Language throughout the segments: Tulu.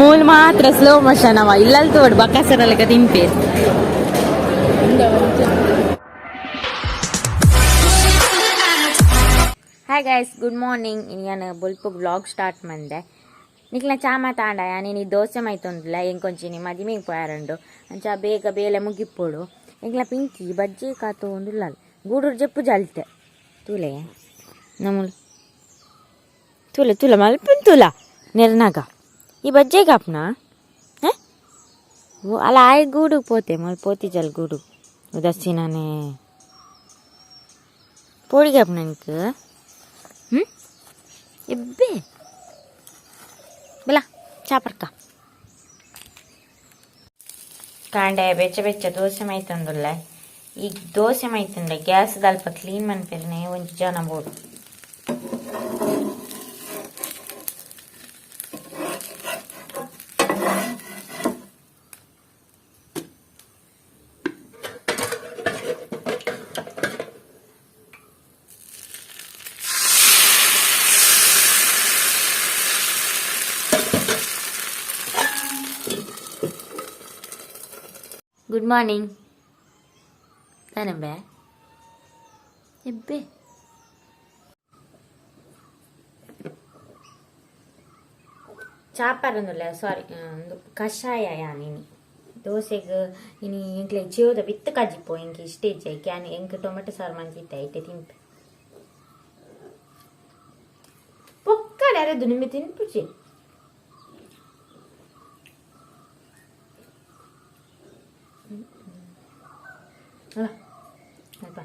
ಮೂಲ್ ಮಾತ್ರ ಸ್ಲೋ ಮೋಷನ್ ಅವ ಇಲ್ಲಲ್ ತೋಡು ಬಕಾಸರಲಕ ತಿನ್ಪೇರು. Hi guys, good morning. ಇನಿ ಬೊಲ್ಪು ವ್ಲಾಗ್ ಸ್ಟಾರ್ಟ್ ಮಂದೆ. ನಿಕ್ಲ ಚಾಮ ತಾಂಡ ನೀನು ದೋಸೆ ಮೈತೊಂದಿಲ್ಲ. ಎಂಕೊಂಚಿನಿ ಮದಿಮೆಗೆ ಪೋಯಾರಂಡು. ಅಂಚ ಬೇಗ ಬೇಲೆ ಮುಗಿಪ್ಪೋಡು. ಎಂಕ್ಲ ಪಿಂಕಿ ಬಜ್ಜಿ ಕಾತು ಒಂದುಲ್ಲ. ಗೂಡೂರು ಜಪ್ಪು ಜಲ್ತೆ ತೂಲೆ ನಮ್ಮಲು ತೂಲೆ ತೂಲ ಮಲ್ಪುನ್ ತೂಲ ನೆರ್ನಾಗ ಈ ಬಜ್ಜೆ ಕಾಪ್ನ. ಓ ಅಲ್ಲ, ಆಯ್ ಗೂಡು ಪೋತೆ ಮಲ್ ಪೋತಿ ಜಲ್ ಗೂಡು ಉದಾಸೀನಾನೆ ಪೋಡಿಗೆ ಆಪ್ನ ನಿಕ್. ಹ್ಞೂ ಎಬ್ಬೆ ಬಲ ಚಾಪರ್ಕ ಕಾಂಡೆ ಬೆಚ್ಚ ಬೆಚ್ಚ ದೋಸೆ ಮೈತಂದುಲ್ಲ. ಈ ದೋಸೆ ಮೈತಂಡ ಗ್ಯಾಸ್ ದಲ್ಪ ಕ್ಲೀನ್ ಮನ್ಪೆರ್ನೆ ಒಂಜಿ ಜನ ಬೋಡು. Good morning ತಾನಂಬೆ ಎಬ್ಬೆ. ಚಾಪರಂದುಲ್ಲ, ಸಾರಿ, ಒಂದು ಕಷಾಯ. ಯಾನಿನಿ ದೋಸೆಗ್ ಇನಿ ಎಂಕ್ಲೆ ಚೇವುದ ಬಿತ್ತು ಕಜಿಪೋ. ಎಂಕ್ ಇಷ್ಟ ಇಜ್ಜೆ. ಕ್ಯಾನ್ ಎಂಕ್ ಟೊಮೆಟೊ ಸಾರು ಮಂತಿತ್ತೆ, ಐಟೆ ತಿನ್ಪೆ. ಪೊಕ್ಕಡೆ ಅರೆದು ನಿಮ್ಮೆ ತಿನ್ಪುಜಿ. ಅಲ್ಲ ಅಲ್ಪ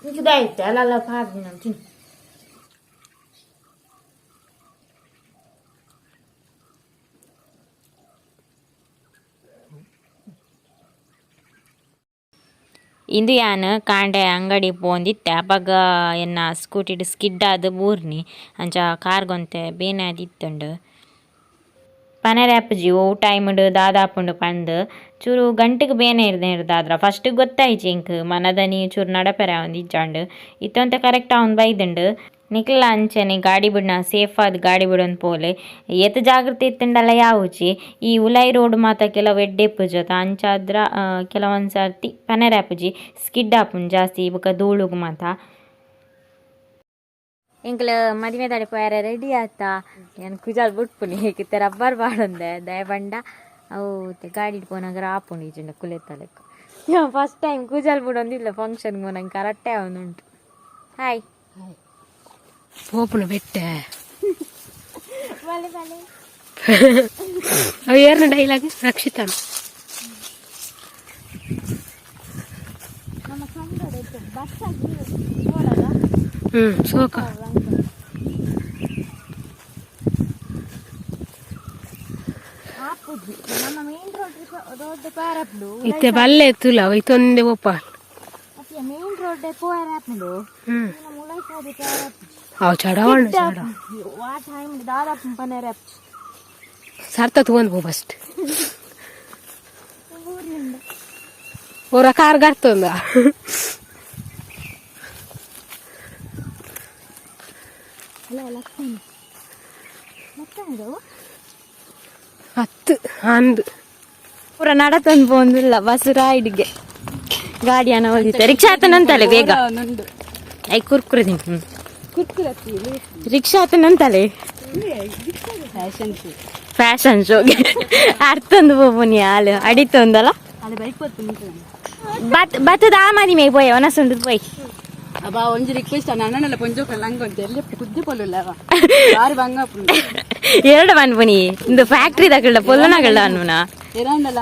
ಇಂಚುದಾಯ್ತು ಅಲ್ಲ ಅಲ್ಲ ಪಾಡ್ದು ನಾನು ತಿನ್ನು. ಇಂದು ಯಾನ್ ಕಾಂಡೆ ಅಂಗಡಿ ಪೋಂದಿತ್ತೆ. ಅಪಗ ಎನ್ನ ಸ್ಕೂಟಿಡ್ ಸ್ಕಿಡ್ ಆದ್ ಬೂರ್ನಿ. ಅಂಚ ಕಾರ್ಗೊಂತೆ ಬೇನೆ ಆದಿತ್ತುಂಡು. ಪನರೆ ಆಪುಜಿ ಒವು ಟೈಮ್ಡ್ ದಾದಾಪುಂಡು ಪಂದ್. ಚೂರು ಗಂಟೆಗ್ ಬೇನೆ ಇರ್ದಾದ್ರ ಫಸ್ಟ್ ಗೊತ್ತಾಯ್ಜಿ ಎಂಕ್. ಮನದನಿ ಚೂರು ನಡಪೆರೆ ಆವೊಂದಿಜ್ಜಾಂಡ್. ಇತ್ತೊಂತೆ ಕರೆಕ್ಟ್ ಆವೊಂದು ಬೈದುಂಡು. ನಿಕ್ಲ ಅಂಚನೆ ಗಾಡಿ ಬುಡ್ನ ಸೇಫ್ ಆದ್ ಗಾಡಿ ಬುಡೊಂದು ಪೋಲೆ. ಏತ್ ಜಾಗ್ರತೆ ಇತ್ತುಂಡಲ ಯಾವುಜಿ. ಈ ಉಲಾಯಿ ರೋಡ್ ಮಾತ ಕೆಲವು ಎಡ್ಡೆ ಇಪ್ಪುಜತ. ಅಂಚಾದ್ರ ಕೆಲವೊಂದು ಸರ್ತಿ ಪನರೆ ಆಪುಜಿ, ಸ್ಕಿಡ್ ಆಪುಂಡು ಜಾಸ್ತಿ. ಬೊಕ ಧೂಳುಗು ಮಾತ. ಎಂಕ್ಲ ಮದಿಮೆ ತಡೆ ಪೋಯರೆ ರೆಡಿ ಆತ. ಯಾನ್ ಕುಜಾಲ್ ಬುಡ್ಪುನಿ, ಇತ್ತೆ ರಬ್ಬರ್ ಪಾಡೊಂದೆ. ದಾಯೆ ಪಂಡ ಅವು ಗಾಡಿಡ್ ಪೋನಗ ಆಪುಂಡು ಇಜ್ಜಿಂಡ ಕುಲೆತ್ತಲೆಕ್ಕ. ಫಸ್ಟ್ ಟೈಮ್ ಕುಜಾಲ್ ಬುಡೊಂದಿಲ್ಲ ಫಂಕ್ಷನ್ ನಂಗೆ ಕರೆಕ್ಟೇ ಆವೊಂದುಂಟು. ಹಾಯ್. ಪೋಪುನ ಬೆಟ್ಟೆ. ಬಲೆ ಬಲೆ. ಅವು ಏರ್ನ ಡೈಲಾಗ್ ರಕ್ಷಿತಾನ. ನಮ್ಮ ಸಂಗಡ ಬಸ್ ನೋಡಲ್ಲ. ಹ್ಮ್ ಸೋಕ. ಆಪುಜಿ ನಮ್ಮ ಮೇನ್ ರೋಡ್ ರೋಡ್ ಪಾರಪ್ಲು. ಇತ್ತೆ ಬಲ್ಲೆ ತುಲ ಇತ್ತೊಂದೆ ಪೋಪ. Main road ಪೋಯರಾಪುಂಡು. ನಮ್ಮ ಉಲೈ ಪೋದು ಪೋಯರಾಪುಜಿ. ಅವು ಚಡವಣ್ಣ ಚಡ. ವಾ ಟೈಮ್ ದಾದಾಪು ಪನೇರೆ. ಸರ್ತ ತಗೊಂಡ್ ಪೋ ಫಸ್ಟ್. ಒರ ಕಾರ್ ಗರ್ತೊಂದ. ಹಲೋ ಲಕ್ಷ್ಮಿ, ಲಕ್ಷ್ಮಿ. ಹತ್ತು ಅಂದು. ಪೂರ ನಡತಂದು ಪೋಂದಿಲ್ಲ. ಬಸ್ ರೈಡ್ಗೆ ಗಾಡಿ ಅನ್ನ ಹೋಗಿತ್ತೆ. ರಿಕ್ಷಾ ಆತನಂತಲೆ ಬೇಗ. I Kurkure ತಿನ್. ರಿಕ್ಷಾ ಆತನಂತಲೆ ಫ್ಯಾಷನ್ ಶೋಗೆ ಅರ್ಥಂದು ಪೋಪುನಿ. ಆಲು ಅಡಿತೊಂದಲ್ಲ. ಬತ್ ಬತ್ತದ ಆ ಮದಿ ಪೋಯ್ ಒನಸುಂಡು ಪೋಯ್. ಅಬ್ಬಾ, ಒಂಜಿ ರಿಕ್ವೆಸ್ಟ್. ಅಣ್ಣನೆಲ್ಲ ಪೊಂಜೋಕ ಲಂಗ ಒಂತೆ ಎಲ್ಲಿ ಕುದ್ದೆ ಪೊಲ್ಲುಲ್ಲ ಬಾರಿ ಬಂಗ. ಎರಡು ಪನ್ಪುನಿ ಇಂದು ಫ್ಯಾಕ್ಟ್ರಿ ದಕಲ್ಡ ಪೊಲ್ಲನಗಲ್ಡ ಅನ್ಪುನ. ಏರಾಂಡಲ.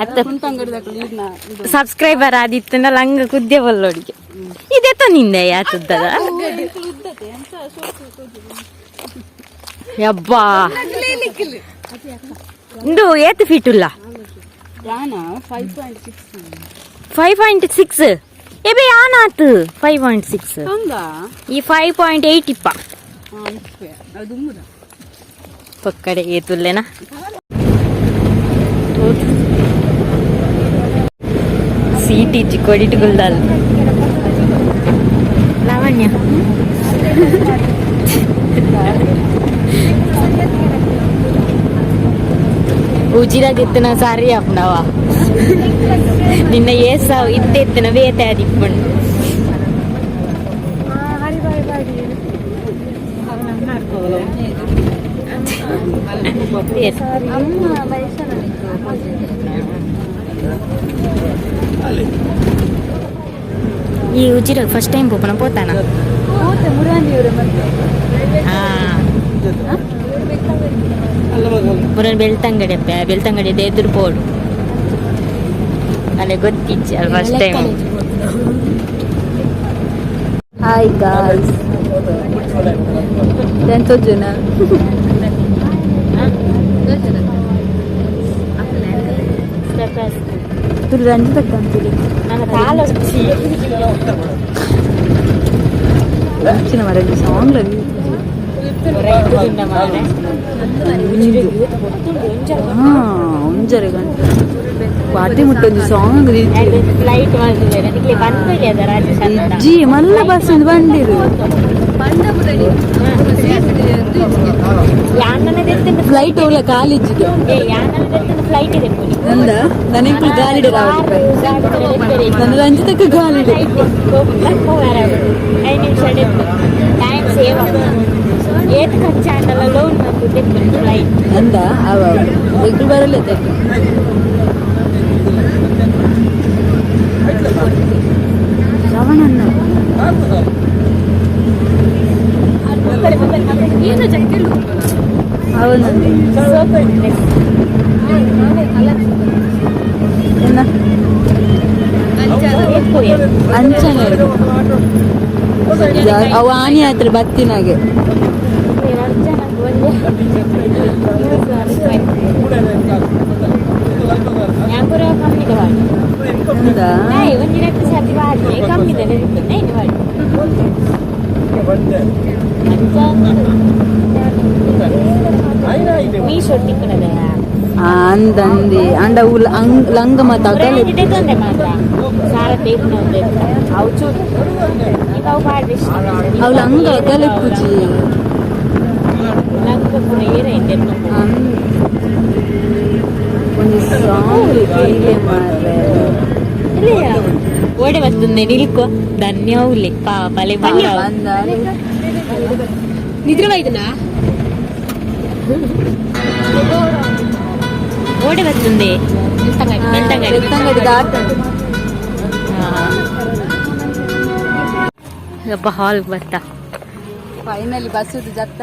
ಅತ್ತ. ಕುಂತಂಗಡಿ ದಕಲ್ ಈರ್ನ ಇದು. ಸಬ್ಸ್ಕ್ರೈಬರ್ ಆದಿತ್ತಂಡ ಲಂಗ ಕುದ್ದೆ ಪೊಲ್ಲೋಡಿಗೆ ಇದೆತ್ತ ನಿಂದೆ ಯಾತುದ್ದದ. ಯಬ್ಬಾ, ಇಂದು ಏತ್ ಫೀಟ್ ಉಲ್ಲ? ಯಾನ 5.6. 5.6 ಎಬೆ ಯಾನಾತು 5.6? ಹಂಗ. ಈ 5.8 ಇಪ್ಪ. ಹಾ, ಅದು ಉಮ್ಮುದ. ಪಕ್ಕಡೆ ಏತುಲ್ಲೇನಾ. Seat ಇಜ್ಜಿ ಕೊಡಿಟ್ ಗುಲ್ದಾಲ್ ಲಾವಣ್ಯ. ಉಜಿರಾಗಿತ್ತಿನ ಸಾರಿ ಅಪ್ಪನವ ನಿನ್ನ ಏಸ ಇತ್ತೆ ಇತ್ತಿನ ಬೇತೆ ಅದಿಪ್ಪುಂಡು. ಈ ಉಜಿರ ಫಸ್ಟ್ ಟೈಮ್ ಪೋಪನ ಪೋತಾನ. ಪುರನ್ ಬೆಳ್ತಂಗಡಿ ಅಪ್ಪ, ಬೆಳ್ತಂಗಡಿ ಎದುರು ಪೋಡು. ಅಲ್ಲೇ ಗೊತ್ತಿಜ್ಜಿ ಅಲ್ಲ first time. Hi guys, ಎಂತ ಜನ? ತುಳು ರಂಜಿತ ಅಂತೀರಿ. ನನ್ನ ಕಾಲೊಚ್ಚಿ. ಅಂಚಿನ ಮರ ಸಾಂಗ್. ಹಾ, ಒಂಜರೆ ಗಂಟೆ ಪಾಟಿ ಮುಟ್ಟೊಂದು ಸಾಂಗ್. ಫ್ಲೈಟ್ ಮಾಡ್ತಿದ್ದಾರೆ ಅದಕ್ಕೆ ಬಂದಿದೆ ಅದ ರಾಜೇಶ್ ಅಣ್ಣ. ಜಿ ಮಲ್ಲ ಬಸ್ ಒಂದು ಬಂದಿರು. ಯಾನನ ದೆತ್ತಿನ. ಫ್ಲೈಟ್ ಹೋಗ್ಲ ಕಾಲೇಜಿಗೆ. ಏ, ಯಾನನ ದೆತ್ತಿನ ಫ್ಲೈಟ್ ಇದೆ ಪುನಿ. ನಂದ ನನಗೆ ಗಾಲಿಡೆ, ನನ್ನ ರಂಜಿತಕ್ಕೆ ಗಾಲಿಡೆ. 5 ನಿಮಿಷ ಟೈಮ್ ಸೇವ್. ಏತ್ ಖರ್ಚು ಆಂಡಲ ಲೋನ್ ಫ್ಲೈಟ್. ನಂದ ಅವ ಎಗ್ರು ಬರಲ್ಲ. ರವಣಣ್ಣ. ಅವನಂದೆ ಎನ್ನ ಅಂಚನೆ ಅವು ಆನಿ ಹತ್ರ ಬತ್ತಿನಾಗೆ. ಹೌದಾ? ಒಂಜಿ ರಟ್ಟು ಸರ್ತಿ ವಾಡ್ಲೆ ಕಮ್ಮಿದ ಏನು ವಾಡಿ. ಮೀಶೋ ತಿಕ್ಕನದ. ಅಂದಂದಿ ಅಂಡ ಅವು ಲಂಗ ಮತ್ತ ಅಗಲ. ತೊಂದರೆ ಮಾತ್ರ ಸಾರ ತೇಪುನ ಅವು ಚೂರು ಈಗ ಅವು ಪಾಡ್ರೆ. ಅವು ಲಂಗ ಅಗಲ ಪೂಜಿ. ಲಂಗ ಪೂರ ಏರೈತೆ. ಒಂದು ಸಾಂಗ್ ಕೇಳಿ ಮಾರ್ರೆ. ಓಡೆ ಬರ್ತದೆ ನಿಲ್ಕೊ ಧನ್ಯವ್ಲೆ ಪಾ ಬಲೆ ಬಾರ. ಬಂದ. ನಿದ್ರೆ ಬೈದನಾ? ಓಡೆ ಬರ್ತದೆ ಬೆಳ್ತಂಗಡಿ. ಬೆಳ್ತಂಗಡಿ ದಾಟಂಡು. ಒಬ್ಬ ಹಾಲ್ ಬರ್ತಾ. ಫೈನಲಿ ಬಸ್ ಜತ್ತ.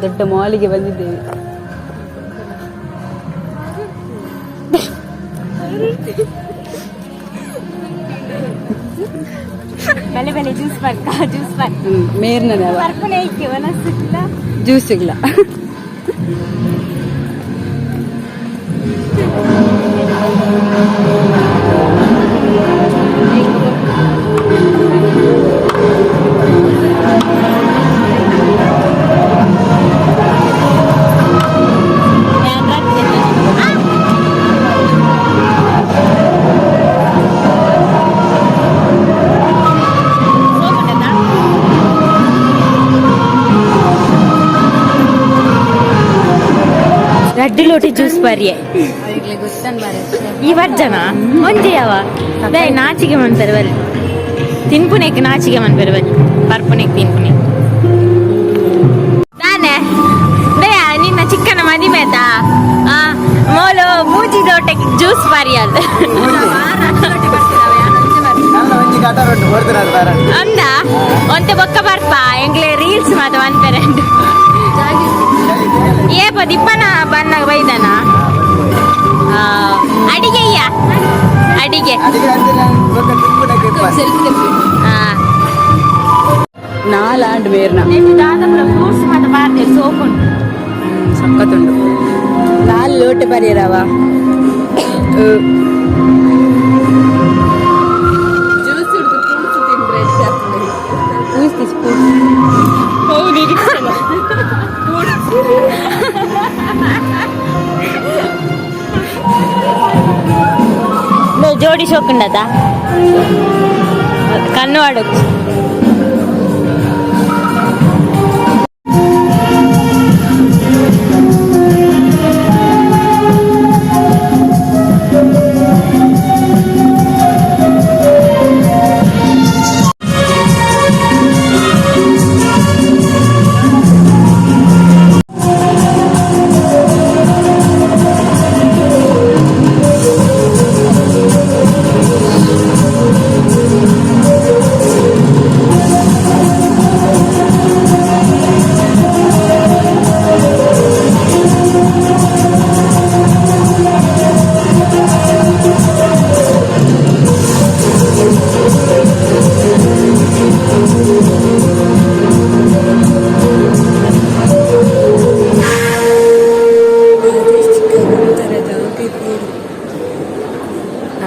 ದೊಡ್ಡ ಮಾಲಿಗೆ ಬಂದಿದ್ದೇವೆ. ಬಲೆ ಬಲೆ, ಜ್ಯೂಸ್ ಬರ್ಕ, ಜ್ಯೂಸ್ ಬರ್ಕ. ಮೇರ್ನ. ಬರ್ಪುನೆ ಐಕೆ ಒನಸ್ಸಿಲ್ಲ. ಜ್ಯೂಸ್ ಸಿಗ್ಲ. ರಡ್ಡು ಲೋಟಿ ಜ್ಯೂಸ್ ಬರ್ಯೆ. ಈ ವರ್ಜನ ಒಂಜೆ ಯಾವ ದಯ ನಾಚಿಗೆ ಮನ್ಪೆರೆ ಬಲ್ಲಿ, ತಿನ್ಪುನೆಕ್ ನಾಚಿಗೆ ಮನ್ಪೆರೆ ಬಲ್ಲಿ, ಪರ್ಪುನೆಕ್ ತಿನ್ಪುನೆಕ್ ದಾನೆ ದಯ ನಿನ್ನ ಚಿಕ್ಕನ ಮದಿಮೆತಾ ಆ ಮೋಲು ಮೂಜಿ ಲೋಟೆ ಜ್ಯೂಸ್ ಬಾರಿಯಲ್. ಒಂಜಿ ಕಟಾರ್ ಉಂಟು ಕೊಡ್ತಾರೆ ಅದು ಬಾರ. ಅಂದ ಒಂತೆ ಬೊಕ್ಕ ಬರ್ಪ ಎಂಗ್ಲೆ ರೀಲ್ಸ್ ಮಾತ ಮನ್ಪೆರೆಂಡು. ಏಪ ದಿಪ್ಪನ ಬನ್ನಾಗ ಬೈದನ ಅಡಿಗೆಯ್ಯ ಅಡಿಗೆ. ಅದಕ್ಕೆ ಅಂದ್ರೆ ನಾನು ಗೊತ್ತ ತಿನ್ಬಿಡಕ್ಕೆ ಆ. ನಾಲಾಂಡ್ ಮೇರ್ನ. ಫ್ರೂಟ್ಸ್ ಮಾತ ಬಾರ್ದೆ ಸೋಪ್ ಉಂಟು. ಸಖತ್ತುಂಡು. ನಾಲ್ ಲೋಟೆ ಬರೆಯರವ. ಜ್ಯೂಸ್ ಹಿಡಿದು ಫ್ರೂಟ್ಸ್ ತಿಂದ್ರೆ. ಶೋಕುಂಡದ ಕಣ್ಣು ಆಡೋಕು.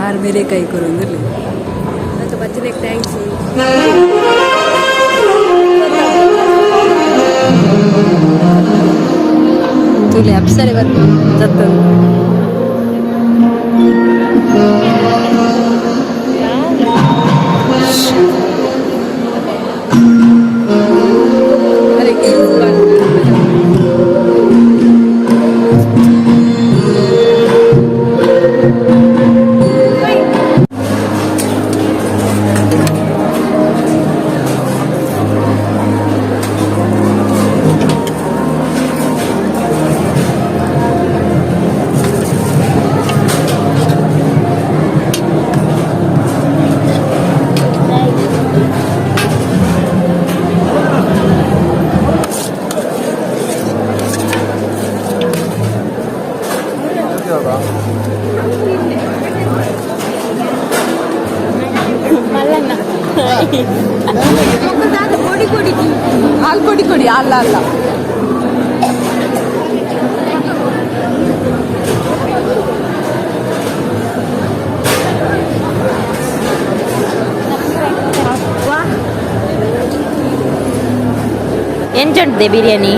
ಆರು ಬೇರೆ ಕೈ ಕೊರೊಂದಿರ್ಲಿ. Thanks. ತುಲಿ ಅಪ್ಸರೆ ಬರ್ತು. ಕೊಡಿ ಕೊಡಿ ಹಾಲು ಕೊಡಿ ಕೊಡಿ ಅಲ್ಲ ಅಲ್ಲ. ಎಂಚುಂಟದೆ ಬಿರಿಯಾನಿ?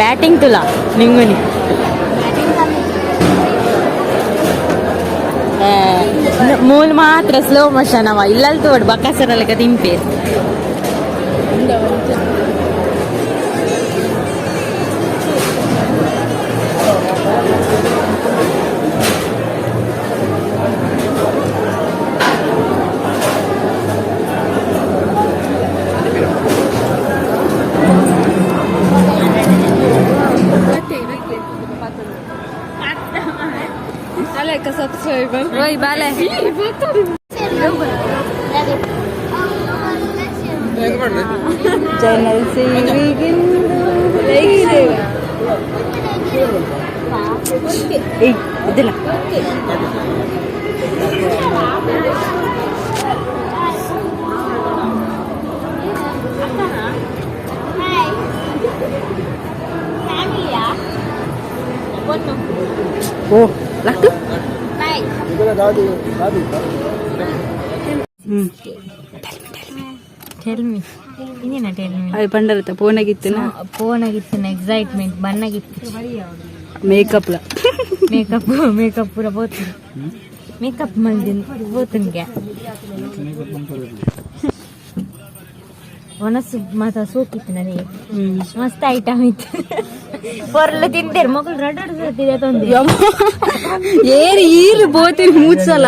ಬ್ಯಾಟಿಂಗ್ ತುಲಾ ನಿಂಗುನಿ. ಮೂಲು ಮಾತ್ರ ಸ್ಲೋ ಮೋಷನ್ ಅವ. ಇಲ್ಲಲ್ ತೋಡು ಬಕಾಸರಲಕ ತಿನ್ಪೇರು. ರೋಯ್ ಬಾಲೆ. ಚಾನಲ್ ಏಯ್, ಇದಿಲ್ಲ. ಓ ಲಕ್ಕು. ಟೆಲ್ ಮೀ ಇನ್ನೇನ ಟೆಲ್ ಮೀ? ಅಯ್ಯ ಪಂಡರತ್ತ ಫೋನಾಗಿತ್ತುನ. ಫೋನಾಗಿತ್ತು, ಎಕ್ಸೈಟ್ಮೆಂಟ್ ಬಣ್ಣಗಿತ್ತು. ಮೇಕಪ್ಲ. ಮೇಕಪ್ ಮೇಕಪ್ ಪೂರ ಬೋತು, ಮೇಕಪ್ ಮಲ್ದಿನ ಬೋತನ್ಗೆ ಒಣಸು ಮಾತ ಸೋಕಿತ್ತು ನನಗೆ. ಮಸ್ತ್ ಐಟಮ್ ಇತ್ತು. ಪೊರ್ಲು ತಿಂತೇರು ಮಗಳು. ರಡ್ ರಡ್ ಸರ್ತಿದೆ ತೊಂದ್ರೆ. ಏರು ಈರು ಬೋತೀನಿ ಮೂಚಲ.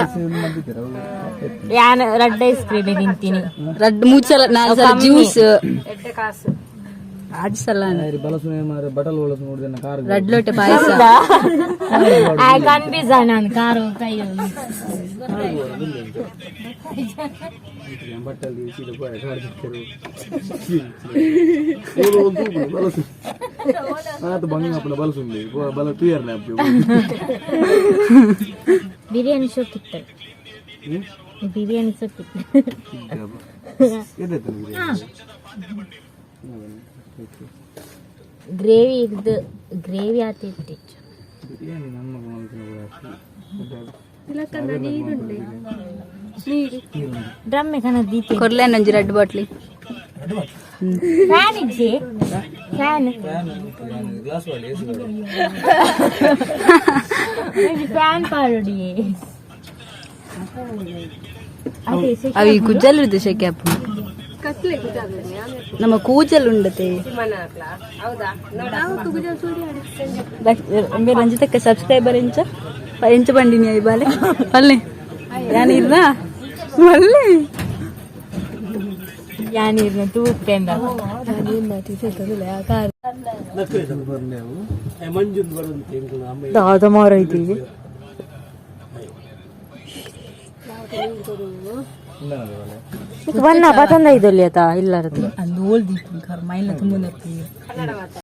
ಯಾನ್ ರಡ್ಡ್ ಐಸ್ ಕ್ರೀಮ್ ತಿಂತೀನಿ. ರಡ್ಡ್ ಮೂಚಲ ನಾಲ್ ಸಲ. ಕಮ್ಮಿ. ಜ್ಯೂಸ್ ಆಜ್ ಸಲ. ರಡ್ಡ್ ಲೋಟೆ ಪಾಯಸ. ಆ ಕನ್ಫ್ಯೂಸ್ ನಾನು ಕಾರು ಕೈ. ಬಿರಿಯಾನಿ ಸೋಕಿತ್ತು, ಬಿರಿಯಾನಿ ಸೋಕಿತ್ತು. ಗ್ರೇವಿ ಇದ್ದು ಗ್ರೇವಿ ಆತಿತ್ತು. ಡ್ರಮ್ ಕನ ದೀತೆ. ಕೊರ್ಲೆ ನಂಜಿ ರಡ್ಡ್ ಬಾಟ್ಲಿ. ಫ್ಯಾನ್ ಇಜ್ಜಿ, ಫ್ಯಾನ್ ಫ್ಯಾನ್ ಪಾಡುಡಿ. ಅವಿ ಕುಜ್ಜಲ್ ಇರ್ದು ಶೆಕೆ ಅಪ್ಪು. ನಮ್ಮ ಕೂಜಲ್ ಉಂಡತೆ. ರಂಜಿತಕ್ಕ ಸಬ್ಸ್ಕ್ರೈಬರ್ ಎಂಚ ಎಂಚ ಬಂಡಿನಿ I ಬಾಲೆ ಪಲ್ಲೆ ಯಾನಿರ್ನ ಮಲ್ಲೆ ಯಾನಿರ್ನ ತೂಪೆಂದ. ದಾದ ಮಾರೈತಿ. ಬಣ್ಣ ಪತಂದ ಇದೊಲ್ಲಿ ಆತ ಇಲ್ಲಾರದು. ಅಂದು ಓಲ್ ದೀಪು ಮೈಲ ತುಂಬ.